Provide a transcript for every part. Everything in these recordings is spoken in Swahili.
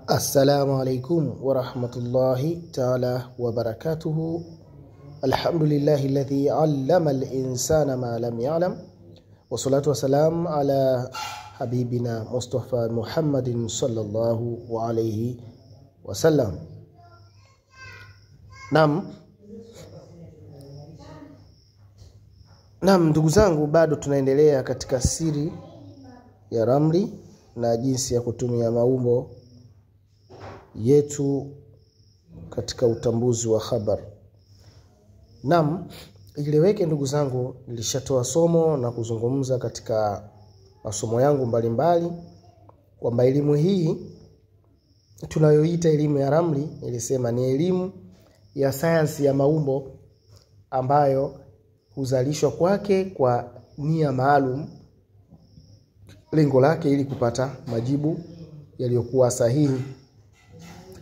Assalamu alaikum wa rahmatullahi ta'ala wa barakatuhu. Alhamdulillahi alladhi 'allama al-insana ma lam ya'lam. Wa salatu wa salam ala habibina Mustafa Muhammadin sallallahu wa alayhi wa sallam. Naam, ndugu zangu, bado tunaendelea katika siri ya ramli na jinsi ya kutumia maumbo yetu katika utambuzi wa habari. Naam, ileweke ndugu zangu, nilishatoa somo na kuzungumza katika masomo yangu mbalimbali kwamba elimu hii tunayoita elimu ya ramli, nilisema ni elimu ya sayansi ya maumbo ambayo huzalishwa kwake kwa nia maalum, lengo lake ili kupata majibu yaliyokuwa sahihi.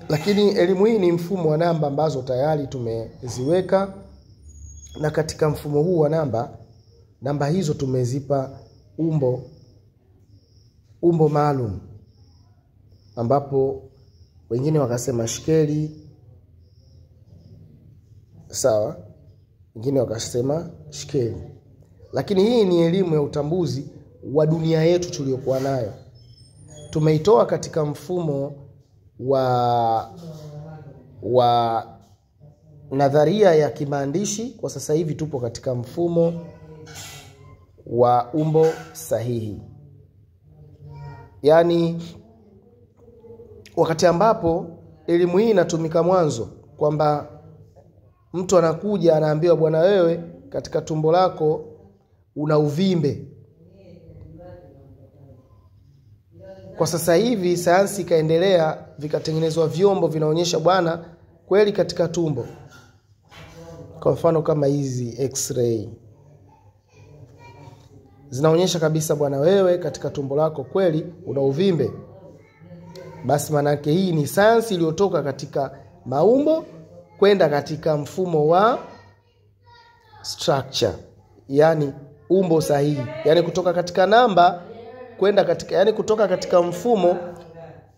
Lakini elimu hii ni mfumo wa namba ambazo tayari tumeziweka, na katika mfumo huu wa namba hizo tumezipa umbo maalum, ambapo wengine wakasema shikeli, sawa, wengine wakasema shikeli. Lakini hii ni elimu ya utambuzi wa dunia yetu tuliyokuwa nayo. Tumeitoa katika mfumo wa nadharia ya kimaandishi. Kwa sasa hivi tupo katika mfumo wa umbo sahihi. Yani wakati ambapo elimu hii inatumika mwanzo, kwamba mtu anakuja anaambiwa, bwana wewe katika tumbo lako una uvimbe. Kwa sasa hivi sayansi ikaendelea, vikatengenezwa vyombo vinaonyesha bwana kweli katika tumbo. Kwa mfano kama hizi x-ray zinaonyesha kabisa bwana wewe katika tumbo lako kweli una uvimbe. Basi manake hii ni sayansi iliyotoka katika maumbo kwenda katika mfumo wa structure, yani umbo sahihi, yani kutoka katika namba kwenda katika, yani kutoka katika mfumo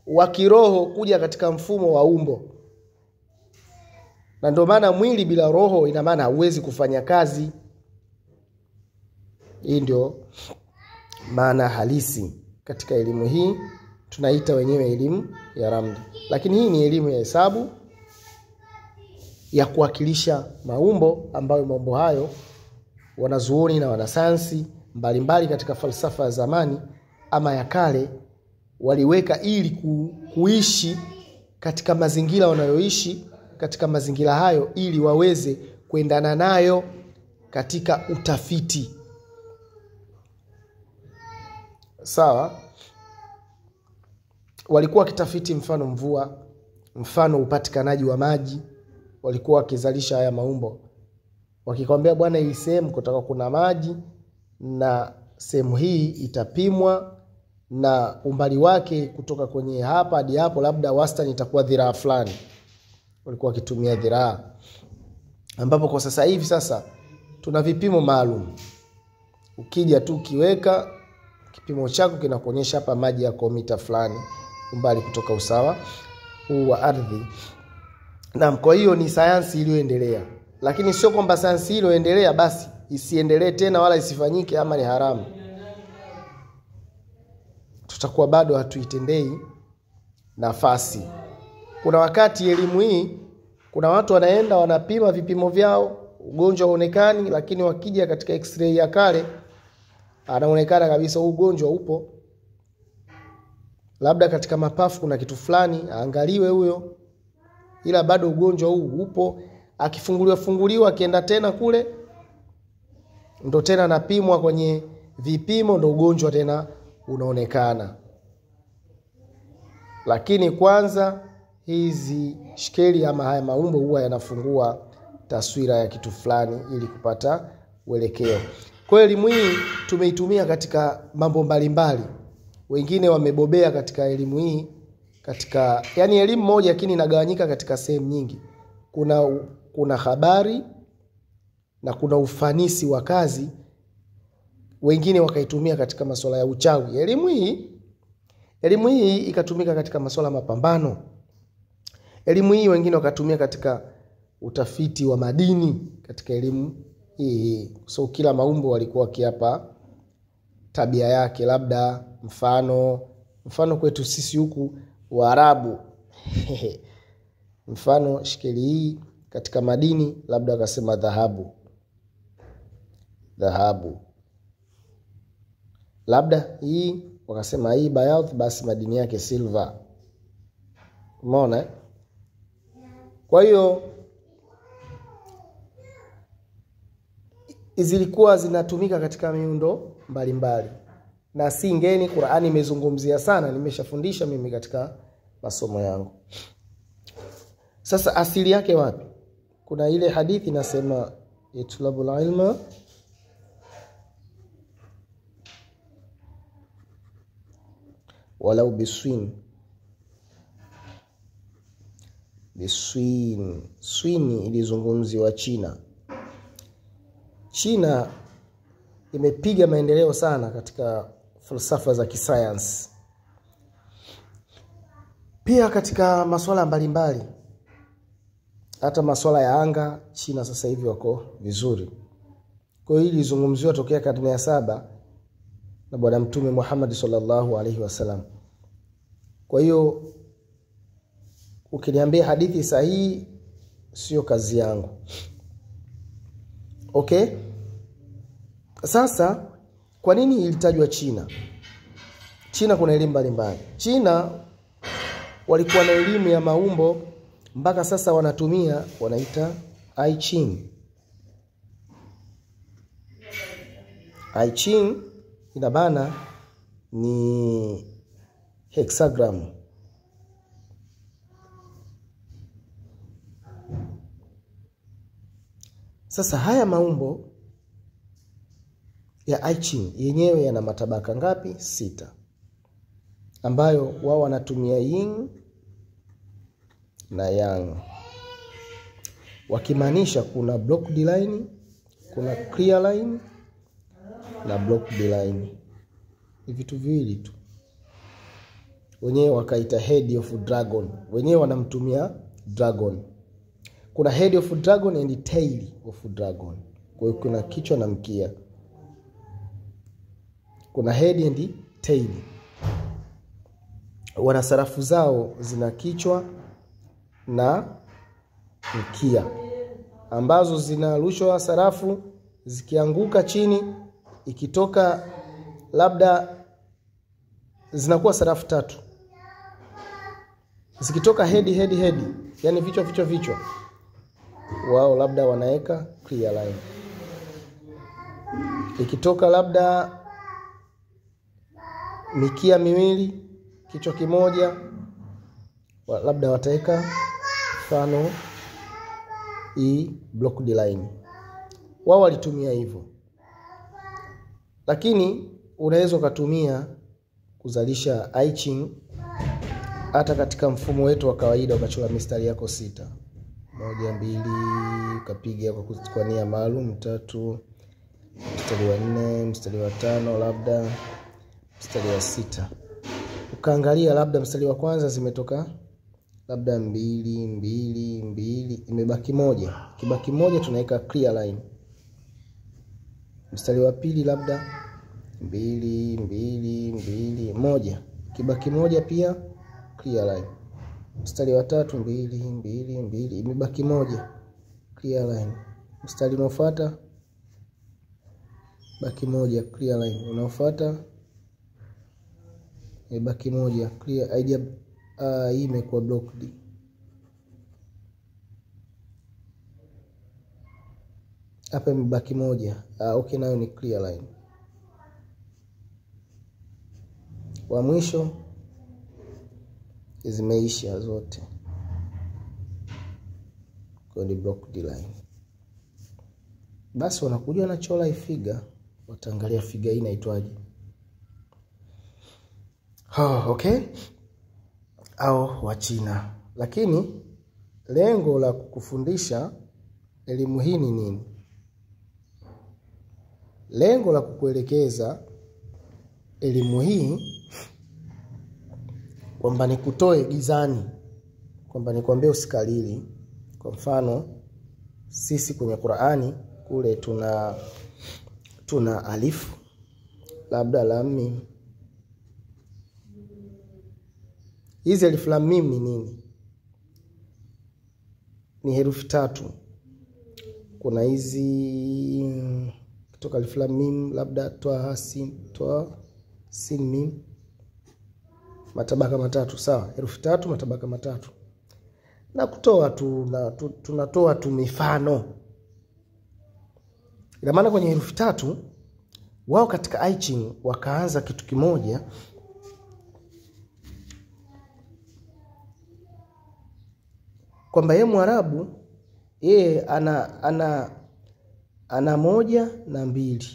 wa kiroho kuja katika mfumo wa umbo. Na ndio maana mwili bila roho ina maana hauwezi kufanya kazi. Hii ndio maana halisi katika elimu hii tunaita wenyewe elimu ya ramli. Lakini hii ni elimu ya hesabu ya kuwakilisha maumbo, ambayo maumbo hayo wanazuoni na wanasayansi mbalimbali katika falsafa ya zamani ama ya kale waliweka ili kuishi katika mazingira wanayoishi, katika mazingira hayo ili waweze kuendana nayo katika utafiti. Sawa? Walikuwa wakitafiti mfano mvua, mfano upatikanaji wa maji, walikuwa wakizalisha haya maumbo. Wakikwambia bwana hii sehemu kutaka kuna maji na sehemu hii itapimwa na umbali wake kutoka kwenye hapa hadi hapo labda wastani itakuwa dhiraa fulani. Walikuwa wakitumia dhiraa, ambapo kwa sasa hivi sasa tuna vipimo maalum. Ukija tu kiweka kipimo chako kinakuonyesha hapa maji yako mita fulani umbali kutoka usawa huu wa ardhi. Naam, kwa hiyo ni sayansi iliyoendelea. Lakini sio kwamba sayansi iliyoendelea basi isiendelee tena wala isifanyike ama ni haramu. Tutakuwa bado hatuitendei nafasi. Kuna wakati elimu hii, kuna watu wanaenda wanapima vipimo vyao, ugonjwa huonekani, lakini wakija katika x-ray ya kale anaonekana kabisa huu ugonjwa upo. Labda katika mapafu kuna kitu fulani, aangaliwe huyo, ila bado ugonjwa huu upo. Akifunguliwa funguliwa akienda tena kule ndo tena anapimwa kwenye vipimo, ndo ugonjwa tena unaonekana. Lakini kwanza hizi shikeli ama haya maumbo huwa yanafungua taswira ya kitu fulani ili kupata uelekeo. Kwa elimu hii tumeitumia katika mambo mbalimbali. Wengine wamebobea katika elimu hii, katika yani elimu moja lakini inagawanyika katika sehemu nyingi. Kuna habari na kuna ufanisi wa kazi. Wengine wakaitumia katika masuala ya uchawi. Elimu hii Elimu hii ikatumika katika masuala mapambano. Elimu hii wengine wakatumia katika utafiti wa madini katika elimu hii. So kila maumbo walikuwa wakiapa tabia yake, labda mfano kwetu sisi huku Waarabu. Mfano shikeli hii katika madini labda wakasema dhahabu. Dhahabu. Labda hii wakasema hii bayadh, basi madini yake silver. Umeona? Kwa hiyo zilikuwa zinatumika katika miundo mbalimbali. Na si ngeni, Qur'ani imezungumzia sana, nimeshafundisha mimi katika masomo yangu. Sasa asili yake wapi? Kuna ile hadithi inasema itlabul ilma walau biswin. Biswin. Swini ilizungumziwa China. China imepiga maendeleo sana katika falsafa za kisayansi. Pia katika masuala mbalimbali. Hata masuala ya anga China sasa hivi wako vizuri. Kwa hiyo ilizungumziwa tokea karne ya 7 na Bwana Mtume Muhammad sallallahu alaihi wasallam. Kwa hiyo ukiniambia hadithi sahihi sio kazi yangu. Okay? Sasa kwa nini ilitajwa China? China kuna elimu mbalimbali. China walikuwa na elimu ya maumbo mpaka sasa wanatumia, wanaita I Ching. I Ching inabana ni hexagram. Sasa haya maumbo ya I Ching yenyewe yana matabaka ngapi? 6. Ambayo wao wanatumia yin na yang. Wakimaanisha kuna blocked line, kuna clear line na blocked line. Ni vitu viwili tu. Wenyewe wakaita head of dragon. Wenyewe wanamtumia dragon. Kuna head of dragon and tail of dragon. Kwa hiyo kuna kichwa na mkia. Kuna head and tail. Wana sarafu zao zina kichwa na mkia, ambazo zinarushwa sarafu zikianguka chini, ikitoka labda zinakuwa sarafu 3. Zikitoka head head head, yani vichwa vichwa vichwa, wao labda wanaeka clear line. Ikitoka labda mikia miwili, kichwa kimoja, labda wataeka mfano hii blocked line. Wao walitumia hivyo. Lakini unaweza kutumia kuzalisha I Ching hata katika mfumo wetu wa kawaida, ukachora mistari yako 6. 1 2 ukapiga kwa nia maalum, 3, mstari wa 4, mstari wa 5, labda mstari wa 6. Ukaangalia labda mstari wa kwanza zimetoka labda 2 2 2, imebaki moja. Kibaki moja tunaweka clear line. Mstari wa pili labda 2 2 2 1, kibaki moja pia clear line. Mstari wa tatu 2 2 2, imebaki moja, clear line. Mstari unaofuata baki moja, clear line. Unaofuata imebaki moja, clear. Haija hii imekuwa blocked. Hapa imebaki moja. Okay, nayo ni clear line. Wa mwisho zimeisha zote, kwa ni blocked line. Basi wanakuja wanachora hii figure, wataangalia figure hii inaitwaje. Okay. Au wa China. Lakini lengo la kukufundisha elimu hii ni nini? Lengo la kukuelekeza elimu hii Kwamba nikutoe gizani, kwamba nikwambie usikalili. Kwa mfano sisi kwenye Qur'ani kule tuna alifu labda lam mim. Hizi alif lam mim ni nini? Ni herufi tatu. Kuna hizi kutoka alif lam mim labda toa sin, toa sin mim, matabaka matatu, sawa? Herufi tatu, matabaka matatu. Na kutoa tu, tunatoa tu mifano. Ina maana kwenye herufi tatu wao katika I Ching wakaanza kitu kimoja kwamba yeye Mwarabu yeye ana 1 na 2.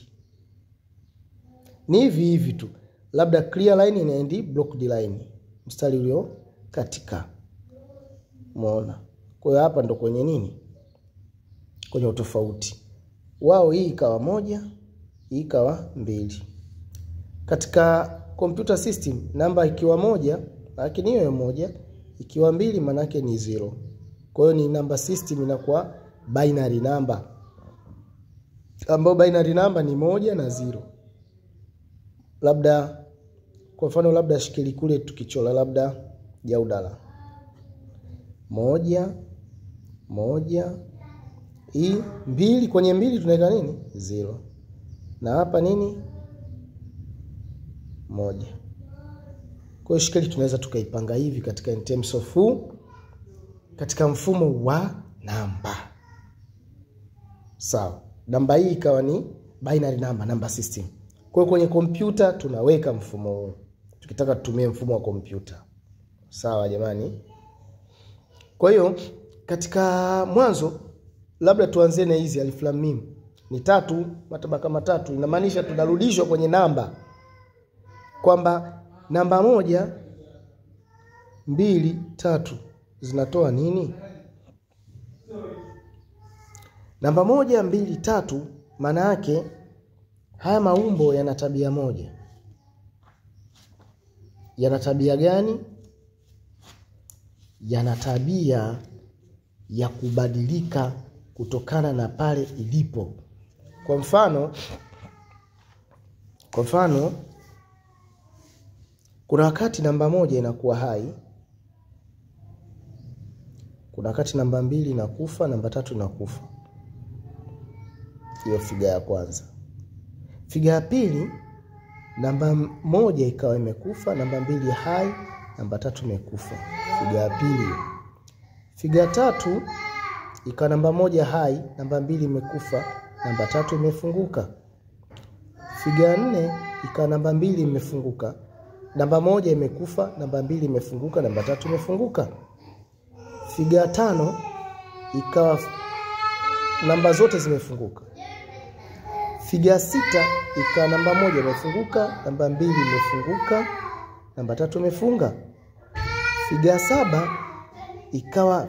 Ni hivi hivi tu. Labda clear line and blocked line, mstari ulio katika. Umeona? Kwa hiyo hapa ndo kwenye nini? Kwenye utofauti. Wao hii ikawa 1, hii ikawa 2. Katika computer system namba ikiwa 1, lakini hiyo 1, ikiwa 2 maana yake ni 0. Kwa hiyo ni number system inakuwa binary number, ambayo binary number ni 1 na 0. Labda kwa mfano labda shikili kule tukichola labda jaudala 1 1 hii 2, kwenye 2 tunaweka nini? 0. Na hapa nini? 1. Kwa hiyo shikili tunaweza tukaipanga hivi katika in terms of katika mfumo wa namba. Sawa. Namba hii ikawa ni binary number, number system. Kwa hiyo kwenye kompyuta tunaweka mfumo huu tukitaka tutumie mfumo wa kompyuta. Sawa jamani? Kwa hiyo katika mwanzo labda tuanze na hizi alif lam mim. Ni tatu, matabaka matatu. Inamaanisha tunarudishwa kwenye namba. Kwamba namba 1 2 3 zinatoa nini? Namba 1 2 3 maana yake haya maumbo yana tabia moja. Yana tabia gani? Yana tabia ya kubadilika kutokana na pale ilipo. Kwa mfano kuna wakati namba 1 inakuwa hai, kuna wakati namba 2 inakufa, namba 3 inakufa. Hiyo figa ya kwanza. Figa ya pili, namba 1 ikawa imekufa, namba 2 hai, namba 3 imekufa. Figa ya pili. Figa ya tatu ikawa namba 1 hai, namba 2 imekufa, namba 3 imefunguka. Figa ya 4 ikawa namba 2 imefunguka, namba 1 imekufa, namba 2 imefunguka, namba 3 imefunguka. Figa ya 5 ikawa namba zote zimefunguka. Figa ya 6 ikawa namba 1 imefunguka, namba 2 imefunguka, namba 3 imefunga. Figa ya 7 ikawa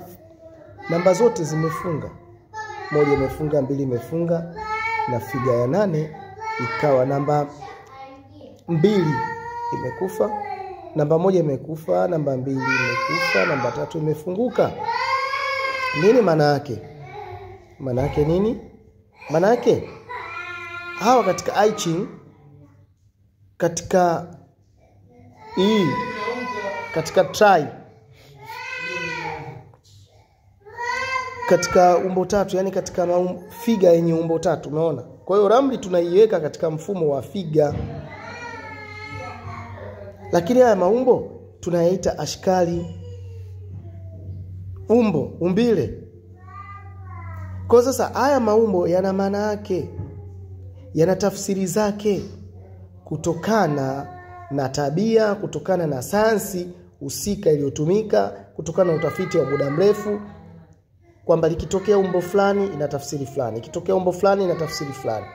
namba zote zimefunga, 1 imefunga, 2 imefunga. Na figa ya 8 ikawa namba 2 imekufa, namba 1 imekufa, namba 2 imekufa, namba 3 imefunguka. Nini maana yake? Maana yake nini? Maana yake hawa katika I Ching, katika E, katika tri, katika umbo tatu, yani katika figa yenye umbo tatu, umeona? Kwa hiyo ramli tunaiweka katika mfumo wa figa. Lakini haya maumbo tunayaita ashkali, umbo, umbile. Kwa sasa haya maumbo yana maana yake, yana tafsiri zake kutokana na tabia, kutokana na sayansi husika iliyotumika, kutokana na utafiti wa muda mrefu, kwamba likitokea umbo fulani ina tafsiri fulani, ikitokea umbo fulani ina tafsiri fulani.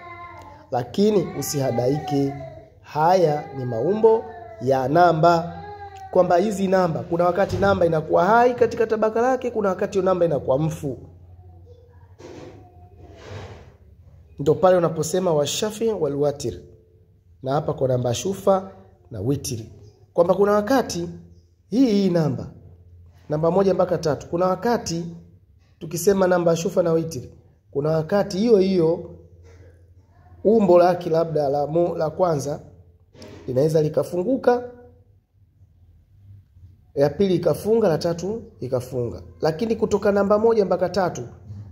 Lakini usihadaike, haya ni maumbo ya namba, kwamba hizi namba kuna wakati namba inakuwa hai katika tabaka lake, kuna wakati namba inakuwa mfu. Ndio pale unaposema washafi walwatir, na hapa kwa namba shufa na witiri, kwamba kuna wakati Hii namba 1 mpaka 3. Kuna wakati tukisema namba shufa na witri, kuna wakati hiyo hiyo umbo lake labda la kwanza linaweza likafunguka, ya pili ikafunga, la tatu ikafunga. Lakini kutoka namba 1 mpaka 3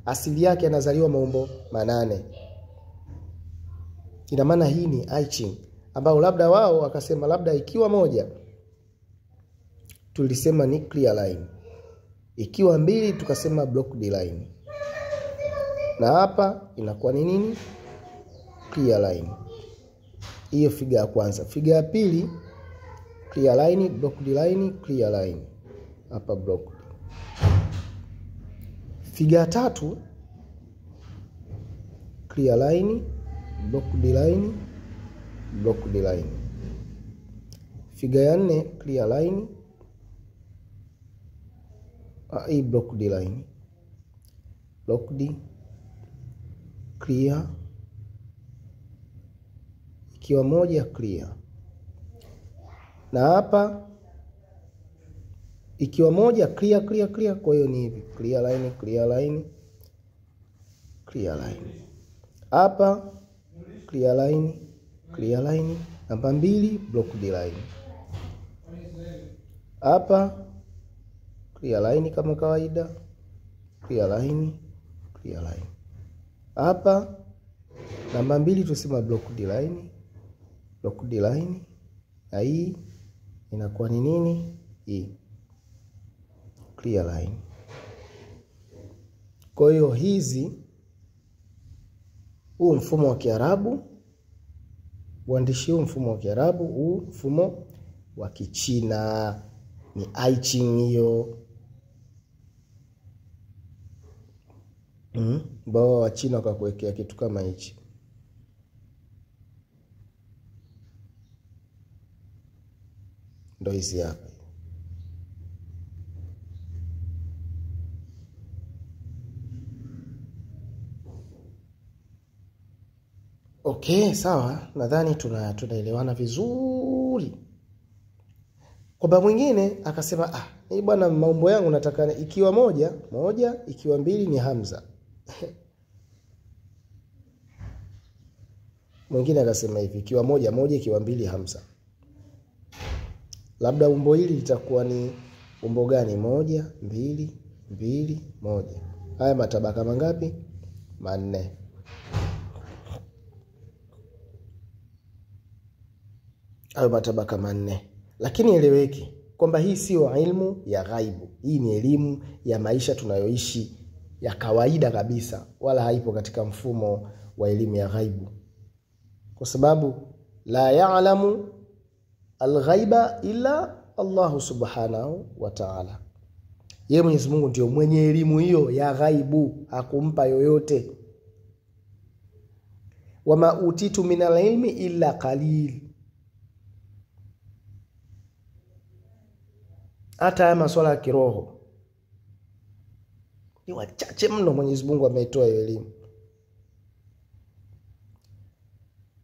asili yake yanazaliwa maumbo 8. Ina maana hii ni I Ching, ambao labda wao wakasema labda ikiwa 1 tulisema ni clear line, ikiwa 2 tukasema blocked line, na hapa inakuwa ni nini? Clear line. Hiyo figa ya kwanza. Figa ya pili clear line, blocked line, clear line, hapa blocked. Figa ya tatu clear line, blocked line, blocked line. Figa ya 4 clear line, hii blocked line, blocked, clear, ikiwa 1 clear. Na hapa ikiwa 1 clear, clear, clear. Kwa hiyo ni hivi, clear line, clear line, clear line. Hapa clear line, clear line, namba 2 blocked line. Hapa clear line kama kawaida, clear line, clear line. Hapa namba 2 tusema blocked line, blocked line, na hii inakuwa ni nini? Hii clear line. Kwa hiyo hizi, huu mfumo wa Kiarabu, uandishi huu mfumo wa Kiarabu, huu mfumo wa Kichina ni I Ching hiyo. Bao wa China wakakuwekea kitu kama hichi. Ndio hizi hapa. Okay, sawa, nadhani tunaelewana vizuri. Kwa mwingine akasema hii bwana maumbo yangu nataka ikiwa 1 1, ikiwa 2 ni hamza. Mwingine akasema hivi, ikiwa 1 1, ikiwa 2 hamza. Labda umbo hili litakuwa ni umbo gani? 1 2 2 1. Haya matabaka mangapi? 4. Hayo matabaka 4. Lakini eleweki kwamba hii sio ilmu ya ghaibu. Hii ni elimu ya maisha tunayoishi ya kawaida kabisa, wala haipo katika mfumo wa elimu ya ghaibu. Kwa sababu la ya'lamu al-ghaiba illa Allah subhanahu wa ta'ala. Yeye Mwenyezi Mungu ndio mwenye elimu hiyo ya ghaibu, hakumpa yoyote. Wama utitu minal ilmi illa qalil. Hata haya masuala ya kiroho ni wachache mno Mwenyezi Mungu ameitoa hiyo elimu.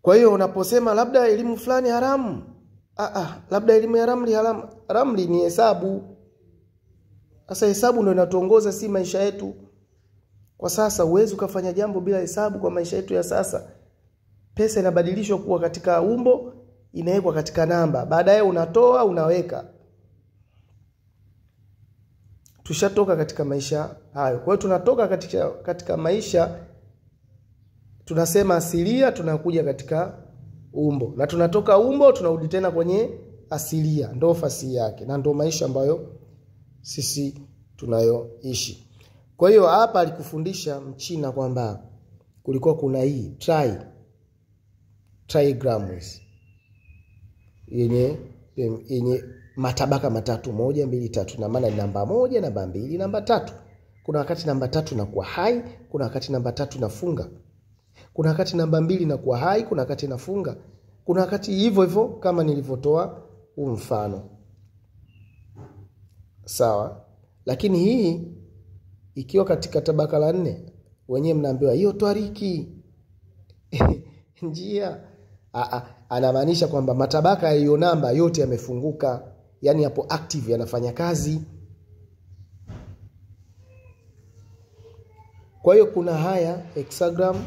Kwa hiyo unaposema labda elimu fulani haramu, labda elimu ya ramli haramu. Ramli ni hesabu. Sasa hesabu ndio inatuongoza si maisha yetu. Kwa sasa huwezi ukafanya jambo bila hesabu kwa maisha yetu ya sasa. Pesa inabadilishwa kuwa katika umbo, inawekwa katika namba. Baadaye unatoa, unaweka. Tushatoka katika maisha hayo. Kwa hiyo tunatoka katika maisha tunasema asilia, tunakuja katika umbo. Na tunatoka umbo tunarudi tena kwenye asilia. Ndio fasihi yake na ndio maisha ambayo sisi tunayoishi. Kwa hiyo hapa alikufundisha Mchina kwamba kulikuwa kuna hii trigrams yenye matabaka matatu, 1 2 3, na maana namba 1, namba 2, namba 3. Kuna wakati namba 3 inakuwa hai, kuna wakati namba 3 inafunga. Kuna wakati namba 2 inakuwa hai, kuna wakati inafunga. Kuna wakati hivyo hivyo kama nilivyotoa huu mfano. Sawa? Lakini hii ikiwa katika tabaka la 4, wenyewe mnaambiwa hiyo twariki njia. Anamaanisha kwamba matabaka ya hiyo namba yote yamefunguka. yani yapo active, yanafanya kazi. Kwa hiyo kuna haya hexagram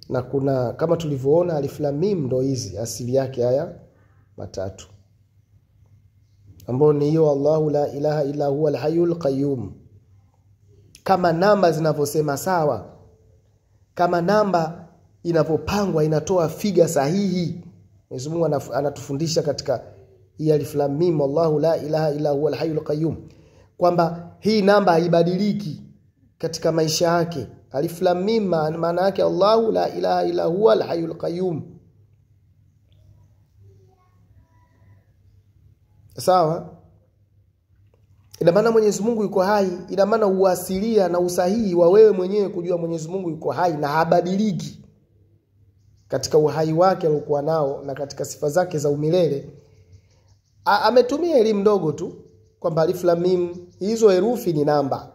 na kuna kama tulivyoona alif lam mim, ndo hizi asili yake haya matatu, ambao ni hiyo Allahu la ilaha illa huwa al-hayyul qayyum. Kama namba zinavyosema sawa, kama namba inavyopangwa inatoa figa sahihi. Mwenyezi Mungu anatufundisha katika hii alif lam mim, Allahu la ilaha illa huwa al-hayyul qayyum, kwamba hii namba haibadiliki katika maisha yake. Alif lam mim maana yake Allahu la ilaha illa huwa al-hayyul qayyum. Sawa? Ina maana Mwenyezi Mungu yuko hai, ina maana uasilia na usahihi wa wewe mwenyewe kujua Mwenyezi Mungu yuko hai na habadiliki katika uhai wake aliokuwa nao na katika sifa zake za umilele. Ametumia elimu ndogo tu kwamba alif lam mim, hizo herufi ni namba.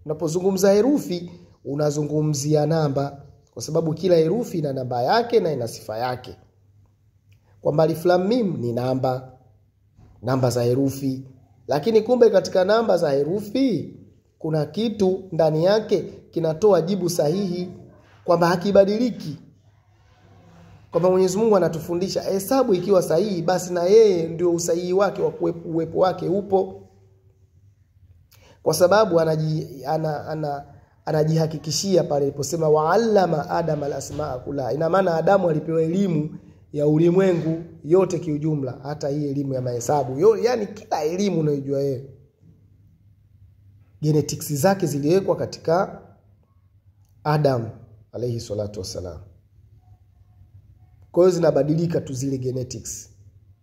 Unapozungumza herufi unazungumzia namba, kwa sababu kila herufi ina namba yake na ina sifa yake. Kwamba alif lam mim ni namba, namba za herufi. Lakini kumbe katika namba za herufi kuna kitu ndani yake kinatoa jibu sahihi kwamba hakibadiliki. Kwamba Mwenyezi Mungu anatufundisha hesabu ikiwa sahihi, basi na yeye ndio usahihi wake wa uwepo wake upo. Kwa sababu anajihakikishia pale aliposema wa'allama Adam al-asmaa kullaha. Ina maana Adamu alipewa elimu ya ulimwengu yote kiujumla, hata hii elimu ya mahesabu, yani kila elimu unayojua wewe, genetics zake ziliwekwa katika Adam alayhi salatu wasalam. Kwa hiyo zinabadilika tu zile genetics,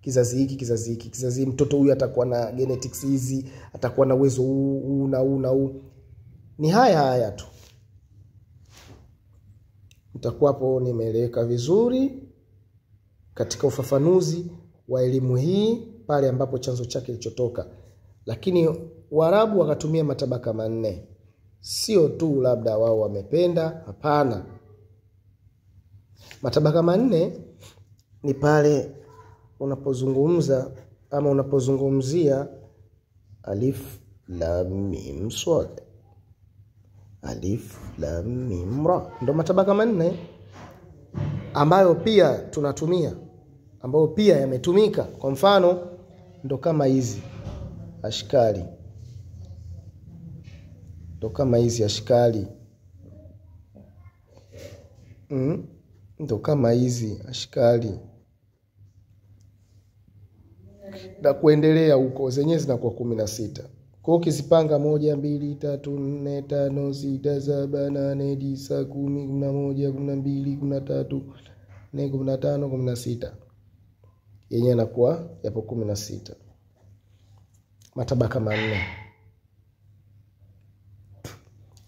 kizazi hiki, kizazi hiki, kizazi, mtoto huyu atakuwa na genetics hizi, atakuwa na uwezo huu na huu na huu. Ni haya haya tu. Nitakuwa hapo nimeeleweka vizuri katika ufafanuzi wa elimu hii pale ambapo chanzo chake kilichotoka. Lakini Waarabu wakatumia matabaka manne. Sio tu labda wao wamependa, hapana. Matabaka manne ni pale unapozungumza ama unapozungumzia alif lam mim sad, alif lam mim ra, ndo matabaka manne ambayo pia tunatumia, ambayo pia yametumika. Kwa mfano ndo kama hizi ashkali, ndo kama hizi ashkali, ndo kama hizi ashkali na kuendelea huko, zenyewe zinakuwa 16. Kwa hiyo ukizipanga 1 2 3 4 5 6 7 8 9 10 11 12 13 14 15 16, yenyewe inakuwa yapo 16. Matabaka manne.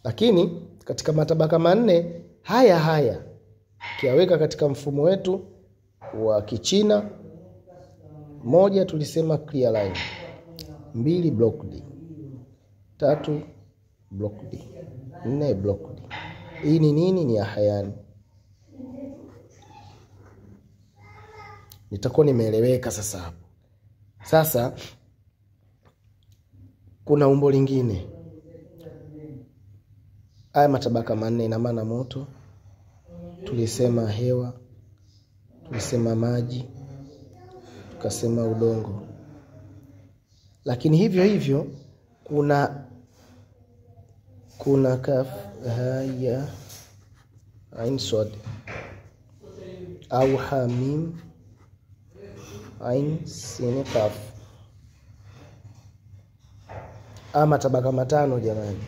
Lakini katika matabaka manne haya haya kiaweka katika mfumo wetu wa Kichina, 1 tulisema clear line, 2 block D, 3 block D, 4 block D. Hii ni nini? Ni ahayani. Nitakuwa nimeeleweka sasa hapo. Sasa kuna umbo lingine. Haya matabaka manne ina maana moto, tulisema hewa, tulisema maji, tukasema udongo. Lakini hivyo hivyo kuna kaf ha ya ain sad au ha mim ain sin kaf, ama tabaka matano jamani.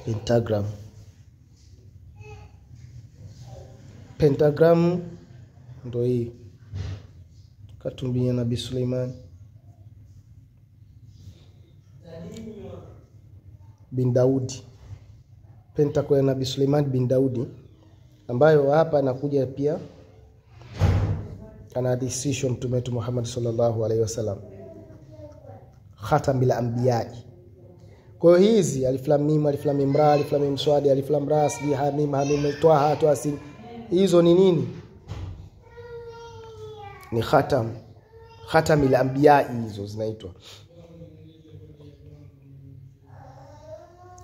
Pentagram, pentagram ndo hii katumbia Nabii Suleiman bin Daudi, pentacle ya Nabii Suleiman bin Daudi, ambayo hapa anakuja pia anahadithishwa Mtume wetu Muhammad sallallahu alaihi wasallam, khatamul anbiya. Kwa hiyo hizi alif lam mim, alif lam mim ra, alif lam mim swad, alif lam ra, sijui ha mim, ha mim, twa ha twa sin, hizo ni nini? Ni khatam, khatamil anbiya hizo zinaitwa,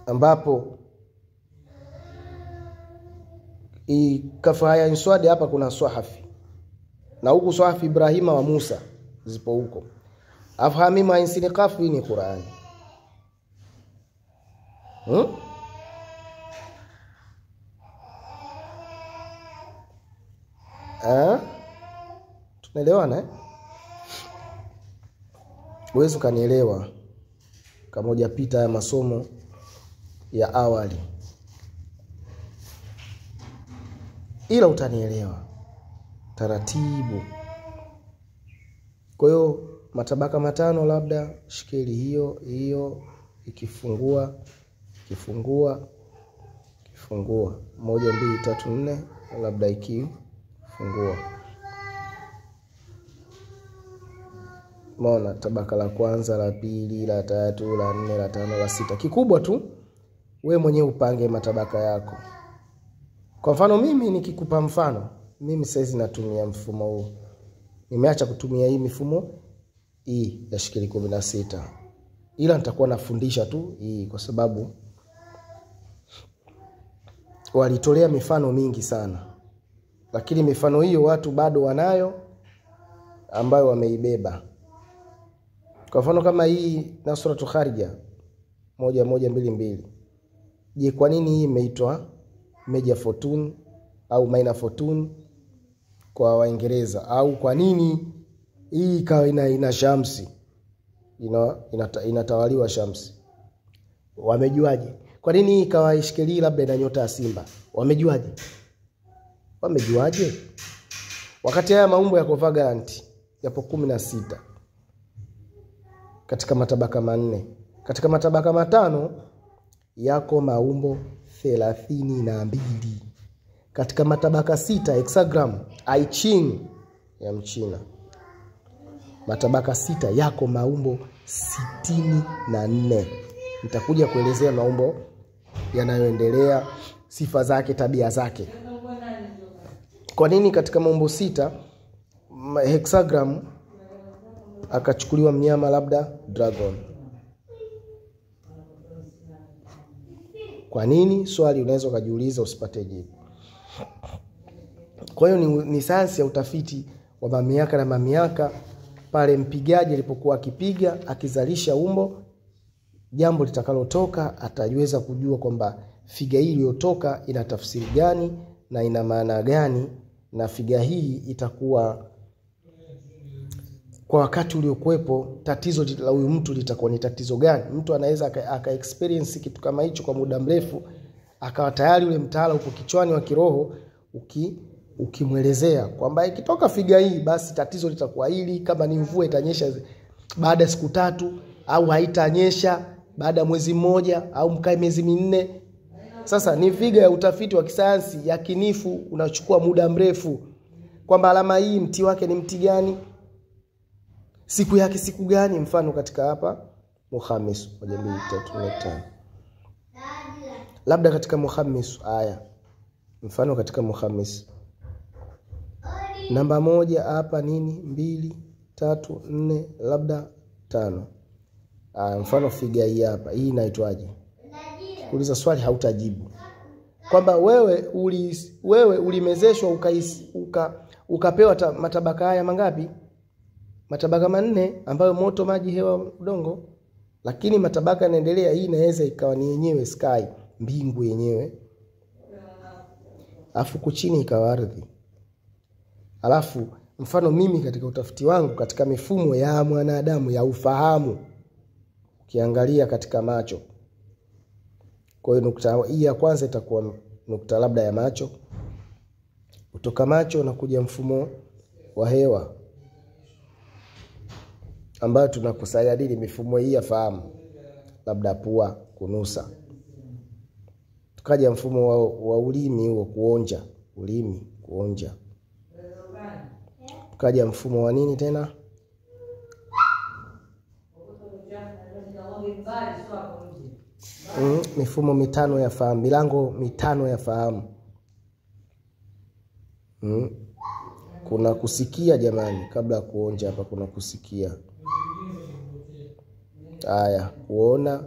ambapo kafa ya inswadi hapa kuna swahafi, na huku swahafi Ibrahima wa Musa zipo huko. Afhamima insini kafu, ni Qur'ani. Tunaelewana eh? Uwezo kanielewa kama hujapita haya masomo ya awali, ila utanielewa taratibu. Kwa hiyo matabaka matano, labda shikeli hiyo hiyo, ikifungua ikifungua ikifungua 1 2 3 4, labda ikifungua. Maona tabaka la kwanza, la pili, la tatu, la nne, la tano, la sita. Kikubwa tu we mwenyewe upange matabaka yako. Kwa mfano mimi nikikupa mfano, mimi saizi natumia mfumo huu. Nimeacha kutumia hii mifumo hii ya shikeli 16. Ila nitakuwa nafundisha tu hii kwa sababu walitolea mifano mingi sana. Lakini mifano hiyo watu bado wanayo ambayo wameibeba. Kwa mfano kama hii Nasratu Kharija 1 1 2 2. Je, kwa nini hii imeitwa Major Fortune au Minor Fortune kwa Waingereza? Au kwa nini hii ikawa ina Shamsi, inatawaliwa Shamsi? Wamejuaje? Kwa nini hii ikawa ishikeli labda ina nyota ya Simba? Wamejuaje? Wamejuaje? Wakati haya maumbo yako vaganti yapo 16 katika matabaka 4. Katika matabaka 5 yako maumbo 32. Katika matabaka 6 hexagram I Ching ya Mchina, matabaka 6 yako maumbo 64. Nitakuja kuelezea maumbo yanayoendelea, sifa zake, tabia zake. Kwa nini katika maumbo 6 hexagram akachukuliwa mnyama labda dragon? Kwa nini? Swali unaweza kujiuliza usipate jibu. Kwa hiyo ni sayansi ya utafiti wa mamiaka na mamiaka. Pale mpigaji alipokuwa akipiga akizalisha umbo, jambo litakalotoka ataweza kujua kwamba figa hii iliyotoka ina tafsiri gani na ina maana gani, na figa hii itakuwa kwa wakati uliokuwepo tatizo la huyu mtu litakuwa ni tatizo gani. Mtu anaweza aka experience kitu kama hicho kwa muda mrefu, akawa tayari ule mtaala uko kichwani wa kiroho, ukimuelezea kwamba ikitoka figa hii basi tatizo litakuwa hili, kama ni mvua itanyesha baada ya siku 3 au haitanyesha baada ya mwezi mmoja au mkae miezi 4. Sasa ni figa ya utafiti wa kisayansi yakinifu, unachukua muda mrefu, kwamba alama hii mti wake ni mti gani, siku yake siku gani. Mfano katika hapa Muhammad 1 2 3 4 5, labda katika Muhammad haya, mfano katika Muhammad namba 1 hapa nini 2 3 4 labda 5. Mfano figa hii hapa, hii inaitwaje? Kuuliza swali hautajibu. Kwamba wewe ulimezeshwa ukapewa matabaka haya mangapi? Matabaka 4 ambayo moto, maji, hewa, udongo. Lakini matabaka yanaendelea. Hii inaweza ikawa ni yenyewe sky, mbingu yenyewe. Alafu kuchini ikawa ardhi. Alafu mfano mimi katika utafiti wangu katika mifumo ya mwanadamu ya ufahamu, ukiangalia katika macho, kwa hiyo nukta hii ya kwanza itakuwa nukta labda ya macho. Kutoka macho na kuja mfumo wa hewa ambayo tunakusaidia mifumo hii ya fahamu, labda pua, kunusa. Tukaja mfumo wa ulimi huo, kuonja, ulimi kuonja. Tukaja mfumo wa nini tena? Mifumo 5 ya fahamu, milango 5 ya fahamu. Kuna kusikia jamani, kabla ya kuonja hapa kuna kusikia. Haya, kuona,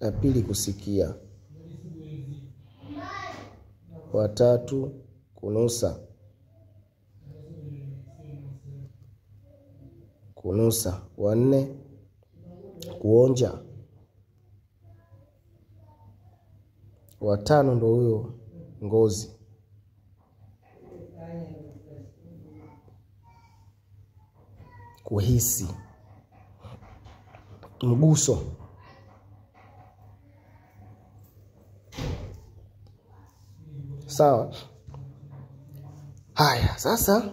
ya pili kusikia, watatu kunusa, kunusa, wanne kuonja, watano ndo huyo ngozi. Kuhisi, mguso. Sawa. Haya, sasa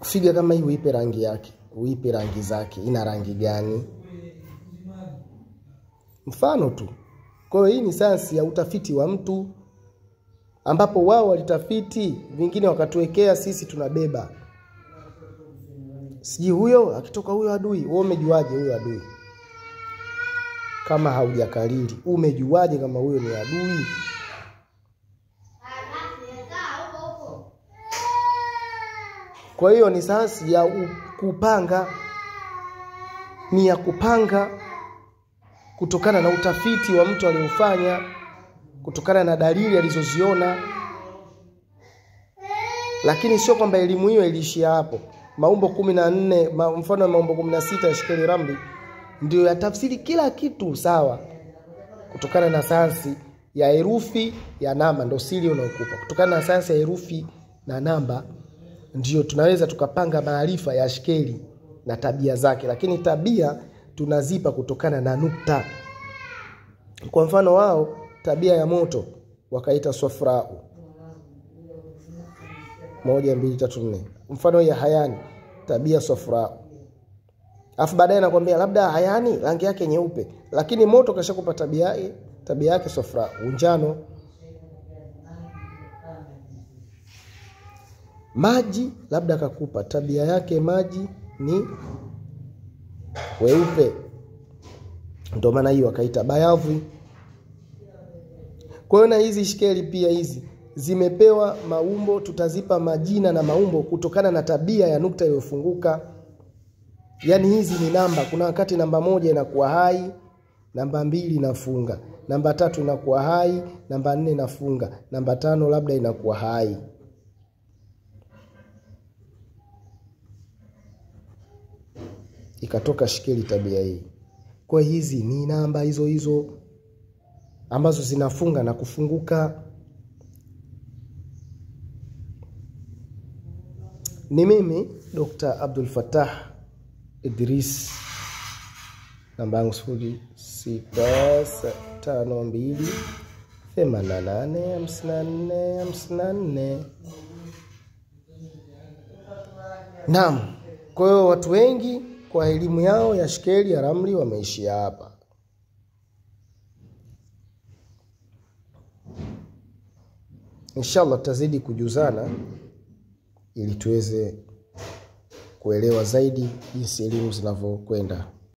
figa kama hii uipe rangi yake, uipe rangi zake, ina rangi gani? Mfano tu. Kwa hiyo hii ni sayansi ya utafiti wa mtu, ambapo wao walitafiti, vingine wakatuwekea sisi tunabeba. Siji huyo akitoka huyo adui, wewe umejuaje huyo adui? Kama haujakariri, umejuaje kama huyo ni adui? Kwa hiyo ni sayansi ya kupanga, ni ya kupanga kutokana na utafiti wa mtu aliofanya, kutokana na dalili alizoziona. Lakini sio kwamba elimu hiyo iliishia hapo. Maumbo 14, mfano maumbo 16 ya Shikeli Ramli ndio ya tafsiri kila kitu sawa, kutokana na sayansi ya herufi ya namba, ndio siri unaokupa. Kutokana na sayansi ya herufi na namba ndio tunaweza tukapanga maarifa ya shikeli na tabia zake, lakini tabia tunazipa kutokana na nukta. Kwa mfano wao tabia ya moto wakaita swafrau 1 2 3 4. Mfano ya hayani tabia swafrau. Alafu baadaye nakwambia labda hayani rangi yake nyeupe, lakini moto kashakupa tabia yake swafrau, njano. Maji labda akakupa tabia yake maji ni weupe, ndio maana hiyo akaita bayavu. Kwa hiyo na hizi shikeli pia hizi zimepewa maumbo, tutazipa majina na maumbo kutokana na tabia ya nukta iliyofunguka. Yaani hizi ni namba. Kuna wakati namba 1 inakuwa hai, namba 2 inafunga, namba 3 inakuwa hai, namba 4 inafunga, namba 5 labda inakuwa hai. Ikatoka shikeli tabia hii. Kwa hizi ni namba hizo hizo ambazo zinafunga na kufunguka. Ni mimi Dr. Abdul Fattah Idris, namba yangu 0652 88 54 54. Naam, kwa hiyo watu wengi kwa elimu yao ya shikeli ya ramli wameishia hapa. Inshallah tutazidi kujuzana ili tuweze kuelewa zaidi jinsi elimu zinavyokwenda.